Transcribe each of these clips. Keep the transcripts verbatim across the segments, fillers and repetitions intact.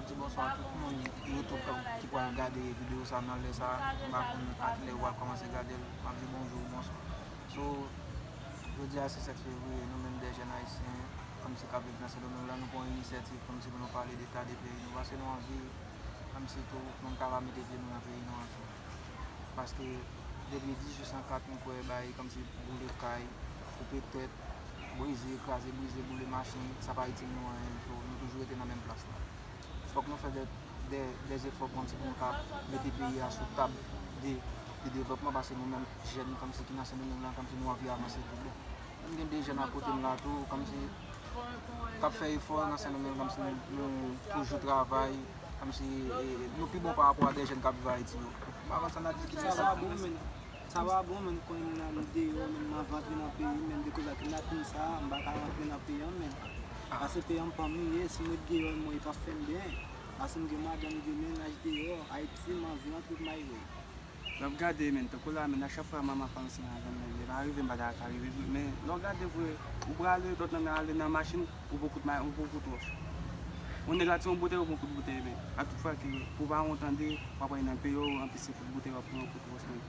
Di bonswa a tout moun YouTube k ap, ki pral gade videyo sa nan lè sa. M pa konn a kilè w ap kòmanse gade l. M ap di bonjou, bonswa. So, jodi a se sèt fevriye, nou menm de jèn ayisyen, kòmsi k ap viv nan Sendomeng la, nou pran yon inisyativ kòmsi pou nou pale de eta de peyi nou, paske nou anvi, kòmsi tou, nou ta va mete pye nou nan peyi nou anvi. Paske depi dizuit san kat, nou kwè bay kòmsi boule kay, koupe tèt, brize, kraze, brize, boule machin, sa pa itil nou anyen. So, nou toujou rete nan menm plas la. Fòk nou fè de, de, de efò kòmsi pou nou ka mete peyi a sou tab de, de devlòpman, paske nou menm jèn kòmsi ki nan Sendomeng lan, kòmsi nou anvi avanse tou bon. Mwen gen de jèn akote m la tou, kòmsi k ap fè efò nan Sendomeng, kòmsi nou, nou toujou travay, kòmsi, e, nou pi bon pa rapò a de jèn k ap viv Ayiti yo. M pa konn sa n ap di ki fè sa. Sa pa bon, men. Sa pa bon, men, konnen m deyò, men, m anvi antre nan peyi m, men, dekoz a kidnaping sa, m pa ka rantre nan peyi an, men. Paske peyi an m pa m ye, si m ret deyò, mwen, e p ap fè m byen. Paske m gen madanm, m gen mennaj deyò, Ayiti, m anvi rantre pou m al jwe. L ap gade, men, tankou la, men, a chak fwa manman pa ansanm avè m, men, lè pa rive, m pa ta ka rive vre. Men, lè w gade vre, ou prale, lòt nan men ale nan machin, ou pran kout ma-, ou pran kout wòch. Yon nèg la tire yon boutèy, ou pran kout boutèy, men. A tout fwa ke, pou pa yon tande, w ap prale nan peyi w, anplis se kout boutèy, w ap pran yon kout wòch, men.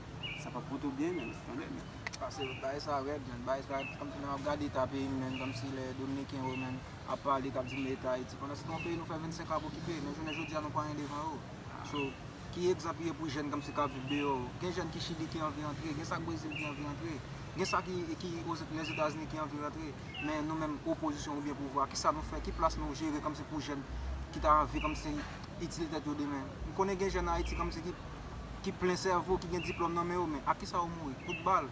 Sa p ap pote w byen, men, tande, men. Paske bagay sa rèd, men. Bagay sa, kòmsi lè m ap gade eta peyi m, men, kòmsi lè Dominiken yo, men, ap pale, k ap di m eta Ayiti. Pandan se tan, yon peyi nou fè vennsenk an ap okipe, men jounen jodi a, nou pa anyen devan yo. So, ki egzanp li ye pou jèn kòmsi k ap viv deyò? Gen jèn ki Chili ki anvi antre, gen sa k Brezil ki anvi antre, gen sa ki, ki Oz-, Lèzetazini ki anvi rantre. Men nou menm opozisyon oubyen pouvwa, kisa nou fè? Ki plas nou jere kòmsi pou jèn ki ta anvi kòmsi itil tèt yo demen? M konnen gen jèn Ayiti kòmsi ki, ki plen sèvo, ki gen diplòm nan men yo, men ak kisa yo mouri? Kout bal.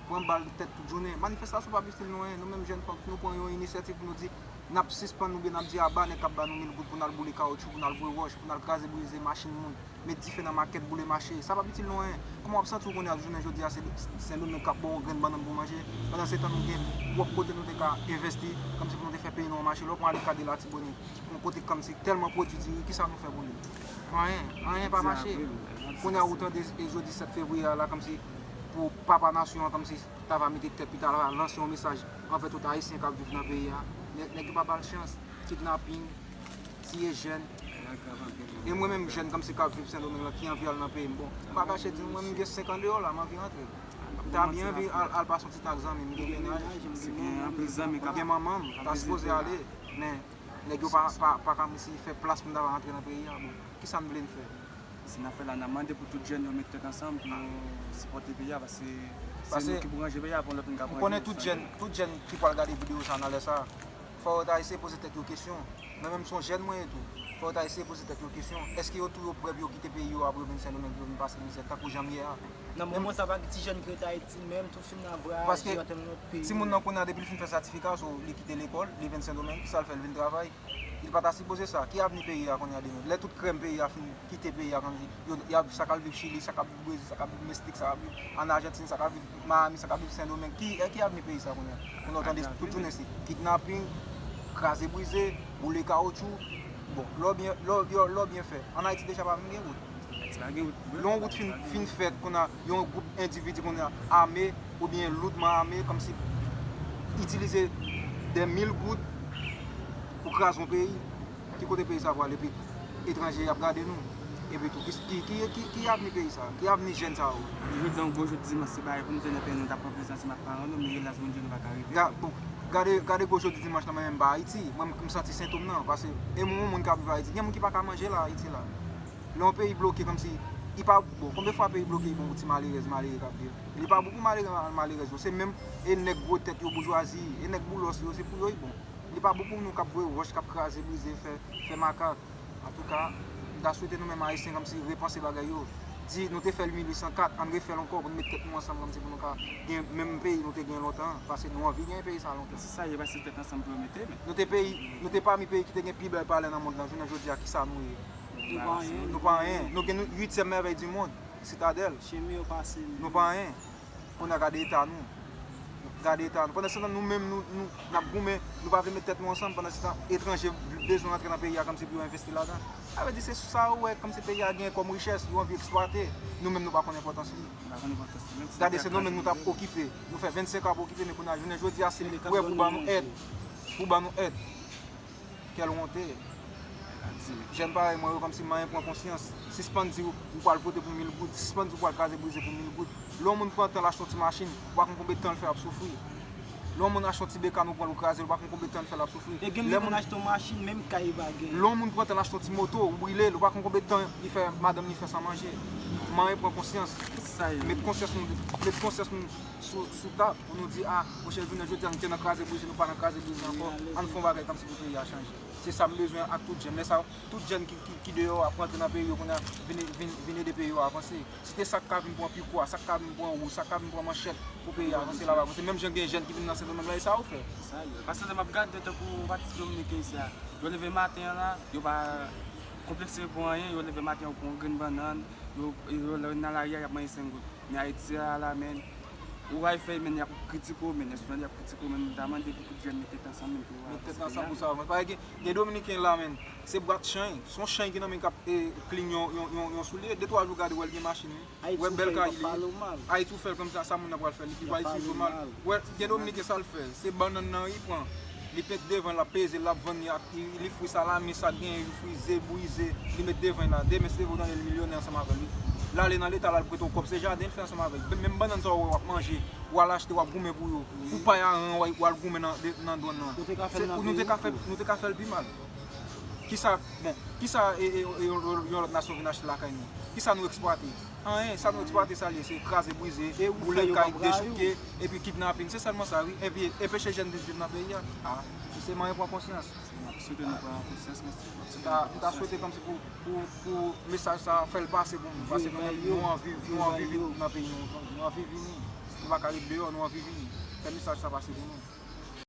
Pran bal tèt tout jounen. Manifestasyon p ap itil nou anyen. Nou menm jèn, fòk nou pran yon inisyativ pou nou di, n ap sispann oubyen n ap di aba nèg k ap ba nou mil goud pou n al boule kawotchou, pou n al voye wòch, pou n al kraze brize machin moun, met dife nan makèt, boule mache. Sa p ap itil nou anyen. Kòman w ap santi w kounye a, jounen jodi a, se Sendomeng k ap ba w yon grenn bannann pou w manje? Pandan se tan, nou gen pwòp kote nou te ka envesti, kòmsi pou nou te fè peyi nou an mache. Lè w pran ale Kade Latibonit, yon kote kòmsi tèlman pwodui diri, kisa nou fè pou li? Anyen, anyen pa mache. Kounye a, ou tande, e jodi sèt fevriye a la, kòmsi pou papa nasyon an, kòmsi ta va mete tèt, pi ta va lanse yon mesaj anvè tout Ayisyen k ap viv nan peyi a. Nè-, nèg yo pa ba l chans. Kidnaping, tiye jèn. E mwen menm, jèn kòmsi k ap viv Sendomeng lan, ki anvi al nan peyi m. Bon, m pa kache di nou, mwen, m gen senk an deyò la, m anvi rantre. M ta byen anvi al, al pase yon ti tan ak zanmi m, m gen mennaj. Si gen anpil zanmi k ap, m gen manman m, m ta sipoze ale, men nèg yo pa, pa, pa kòmsi fè plas pou m ta va rantre nan peyi a. Bon, kisa n vle n fè? Si n ap fè la, n ap mande pou tout jèn yo met tèt ansanm pou yo sipòte peyi a, paske se nou ki pou ranje peyi a, pa lòt moun k ap ranje l. M konnen tout jèn, tout jèn ki pral gade videyo sa nan lè sa, fò yo ta eseye poze tèt yo kesyon. Mwen menm, se yon jèn mwen ye tou. Fò yo ta eseye poze tèt yo kesyon. Èske yo tou yo prè pou yo kite peyi yo apre yo vin Sendomeng pou yo vin pase mizè tankou jan m ye a? Nan moman sa, pa gen ti jèn ki rete Ayiti, menm tou fin nan vwayaje, antre nan lòt peyi. Paske timoun nan kounye a, depi l fin fè sètifika, so, li kite lekòl, li vin Sendomeng, kisa l fè? L vin travay. Li pa ta sipoze sa. Ki avni peyi a kounye a demen? Lè tout krèm peyi a fin kite peyi a, kòmsi yo, y ap, sa k al viv Chili, sa k ap viv Brezil, sa k ap viv Meksik, sa k ap viv ann Ajantin, sa k ap viv Miami, sa k ap viv Sendomeng, ki, e ki avni peyi sa kounye a? Kounye a w tande tout jounen se kidnaping, kraze brize, boule kawotchou. Bon, lè w byen, lè w, lè w, lè w byen fè, ann Ayiti deja pa menm gen wout. Lè yon wout fin, fin fèt, kounye a, yon gwoup endividi kounye a ame oubyen loudman ame, kòmsi itilize dè mil goud pou kraze yon peyi. Ki kote peyi sa pral? Epi etranje y ap gade nou. Epi tou, ki, ki, ki, ki, ki avni peyi sa? Ki avni jèn sa yo? Jodi a, yon gwo jou dimanch, se bagay pou nou te nan peyi nou, n t ap pran plezi ansanm ak paran nou, men elas, Bondye, nou pa ka rive. Ga-, bon, gade, gade gwo jou dimanch nan, mwen menm m pa Ayiti. Mwen, m santi sentòm nan, paske e moun, moun k ap viv Ayiti, gen moun ki pa ka manje la, Ayiti la. Lè yon peyi bloke kòmsi, li pa bon. Konbyen fwa peyi bloke, li bon pou ti malerèz, malere k ap viv? Li pa bon pou malere, malerèz yo. Se menm e nèg gwo tèt yo, boujwazi, e nèg boulòs yo, se pou yo li bon. Li pa bon pou nou k ap voye wòch, k ap kraze, brize, fè, fè makak. Antouka, m ta swete nou menm Ayisyen kòmsi repanse bagay yo. Di, nou te fè l mil uit san kat, ann refè l ankò pou n met tèt nou ansanm kòmsi pou nou ka gen menm peyi nou te gen lontan an, paske nou anvi gen peyi sa lontan. Se sa, yo pa se tèt ansanm pou yo mete, men. Nou te peyi, nou te pami peyi ki te gen pi bèl palè nan mond lan, jounen jodi a, kisa nou ye? Nou pa anyen. Nou pa anyen. Nou gen nou uityèm mèvèy di mond, Sitadèl. Chemi yo pase. Nou pa anyen. Kounye a gade eta nou. Gade eta nou. Pandan se tan, nou menm, nou, nou, n ap goumen, nou pa vle met tèt nou ansanm. Pandan se tan, etranje bezwen rantre nan peyi a kòmsi pou yo envesti ladan. Sa vle di se sa yo wè kòmsi peyi a gen kòm richès, yo anvi eksplwate. Nou menm, nou pa konn enpòtans li. Nou pa konn enpòtans li. Menm si gade, se nou menm nou t ap okipe. Nou fè vennsenk an ap okipe, men kounye a, jounen jodi a, se li k prè pou ban nou èd. Pou ban nou èd. Quelle honte. Jèn parèy mwen yo, kòmsi manyen pran konsyans. Sispann di w ou pral vote pou mil goud. Sispann di w pral kraze brize pou mil goud. Lè yon moun pran tan l achte yon ti machin, ou pa konn konbyen tan l fè ap soufri. Lè yon moun achte yon ti bekàn ou pran l ou kraze l, ou pa konn konbyen tan l fè l ap soufri. E gen moun achte yon machin, menm kay li pa gen. Lè yon moun pran tan l achte yon ti moto, ou brile l, ou pa konn konbyen tan li fè, madanm li fè san manje. Manyen pran konsyans. Met konsyans nou, met konsyans nou sou, sou tab pou nou di, a, monchè, jounen jodi a, nou te nan kraze brize, nou pa nan kraze brize ankò. Ann fè yon bagay kòmsi pou peyi a chanje. Se sa m bezwen ak tout jèn. Lè sa, tout jèn ki, ki, ki deyò a, pou antre nan peyi yo kounye a, vin, vin, vin ede peyi yo avanse. Si te sa k ka vin pran pikò a, sa k ka vin pran wou, sa k ka vin pran manchèt pou peyi a avanse, l ap avanse. Menm jan gen jèn ki vin nan Sendomeng la, e sa yo fè. Sa yo. Paske lè m ap gade tankou yon atis dominiken isi a, yo leve maten an la, yo pa konplekse pou anyen, yo leve maten an, yo pran yon grenn bannann, yo, yo, lè yo nan lari a, y ap manje senk goud. Men Ayiti a la, men, ou va fè, men, y ap kritike w, men, nasyonal, y ap kritike w, men, m ta mande pou tout jèn met tèt ansanm, men, pou yo avanse peyi a. Met tèt ansanm pou sa, men, pa gen, gen dominiken la, men, se bwat chay, se yon chay ki nan men k ap, e, clean yon, yon, yon, yon soulye, de twa jou gade w wè l gen machin, wi. Wè bèl kay li. Ayiti ou fè l kòmsi sa, sa moun nan pral fè li, li pral itilize w mal. Wè, gen dominiken sa l fè, se bannann nan li pran, li met devan l, l ap peze, l ap vann li ak, li, li fri salami, sa k genyen, li fri ze, bri ze, li met devan l la. Demen, se leve w tande l milyonè ansanm avè l, wi. L ale nan leta, l al prete w kòb, se jaden l fè ansanm avè l. Menm bannann sa w wè w ap manje, w al achte, w ap goumen pou yo. Ou pay a ran, w al goumen nan, de, nan dwàn nan. Nou te ka fè l, nou te ka fè l pi mal. Kisa, bon, kisa e, e, e, yon, yon, yon lòt nasyon vin achte lakay nou? Kisa nou eksplwate? Anyen, sa nou eksplwate sa l ye, se kraze brize, boule kay, dechouke, epi kidnapin. Se sèlman sa, wi. Epi enpeche jèn vin viv nan peyi a. A, se manyen pran konsyans. M ap swete nou pran konsyans, mesye. M ap swete nou pran konsyans. M ta swete kòmsi pou, pou, pou mesaj sa a fè l pase pou nou. Paske nou menm, nou anvi, nou anvi viv nan peyi nou. Nou anvi vini. Nou pa ka ret deyò, nou anvi vini. Fè mesaj sa pase pou nou.